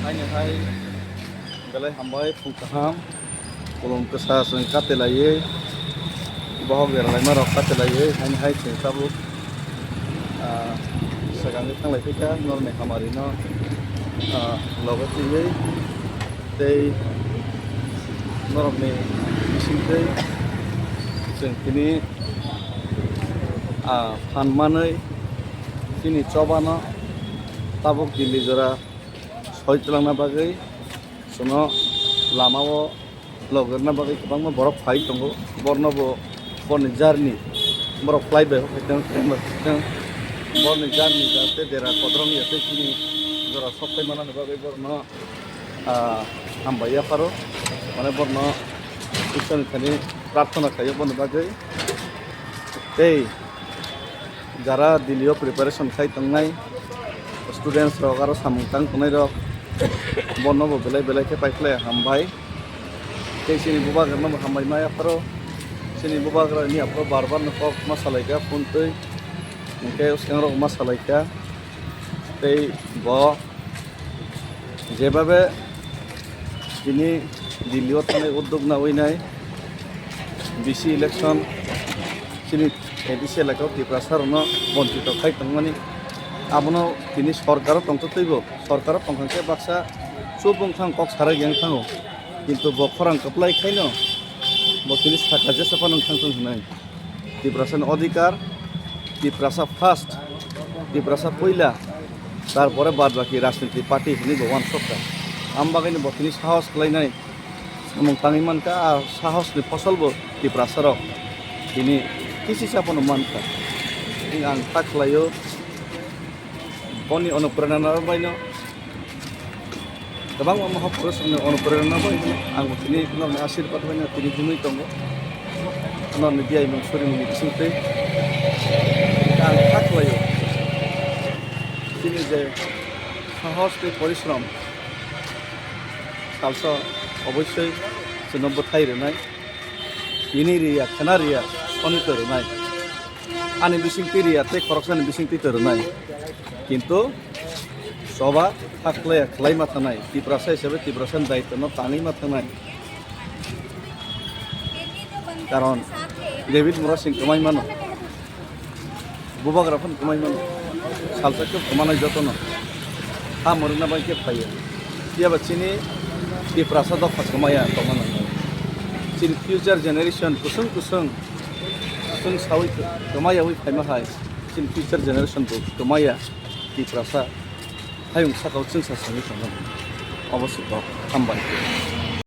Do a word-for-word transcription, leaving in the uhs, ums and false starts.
Haini hai belai hambai, phung kaham, kolom kwsa chwng katelaiwi, bohok beralaima rok katelaiwi, haini hai chwng tabuk, ah, swkangwi thanglai phikha norokni hamari no, ah, logo twiwi tei norokni bisingtwi chwng tini, ah, phan manwi chini chobano tabuk Delhi jora soi twlangna bagwi chwngno lamao logirna bagwi kwbangma borok phai tongo. Borno bo borni jarni borok flight bai hokhaitong, train bai hokhaitong. Borni jarni jate dera kodrong ya tei chini jora sok phai manani bagwi borno, ah, hambai yapharo, mane borno Ishwarni thani prarthana khaio boni bagwi. Tei jara Delhi o preparation khai tongnai students rok aro samung tang tongnai rok, bono bo belai belai khe paikhlai hambai. Tei chini bubagrano bo hambai ma yapharo, chini bubagrani aphro bar bar no kok ma salaikha phone twi, hwnkhe swkang rok ma salaikha. Tei bo jebabe tini Delhi o thangnai uddog nawi nai B C election chini A D C elaka o Tiprasa rokno bonchito khai tongmani, abono tini sorkaro tongtotwibo, sorkaro tongkha khe baksa chubung thang kok sarai yang thango, kintu bo khorang kwplai khaino bo tini saka jesa phano wngthang thung hwnwi. Tiprasani odhikar, Tiprasa first, Tiprasa puila, tarpore bad baki rajniti party hwnwi bo uansukha. Am bagwino bo tini sahos khlainai samung tangwi mankha, a sahosni phosol bo Tiprasa rok tini kisi sa phano mankha. Tini ang ta khlaio, boni onuprerena baino kwbangma mohok purusrokni onuprerena bai ang tini norokni asirbat bai tini himwi tongo. Norokni biyai mung suri mungni bisingtwi ang kha khlaio. Chini je sahos tei porishrom salsa oboisoi chwngno bwthai rwnai. Ini riya, khena riya, soni to rwnai. Ani bisingtwi riya tei khoroksani bisingtwi to rwnai. Kintu choba hakle khlai ma thangnai, Tiprasa hisabe Tiprasani daitwno tangwi ma thangnai. Karon David Murasing kwmai mano. Bubagra phano kwmai mano. Salsa khe kwmanai jotono. Ha mwrwkna bai khe phaio. Phiya ba chini Tiprasa dopha kwmaya tongma nangnai. Chini future generation kusung kusung chwng saui kwmayaui phaima hai chini future generation bo kwmaya Tiprasa hayung sakao chwngsa songwi tongma nangnai. Obo se kok. Hambai.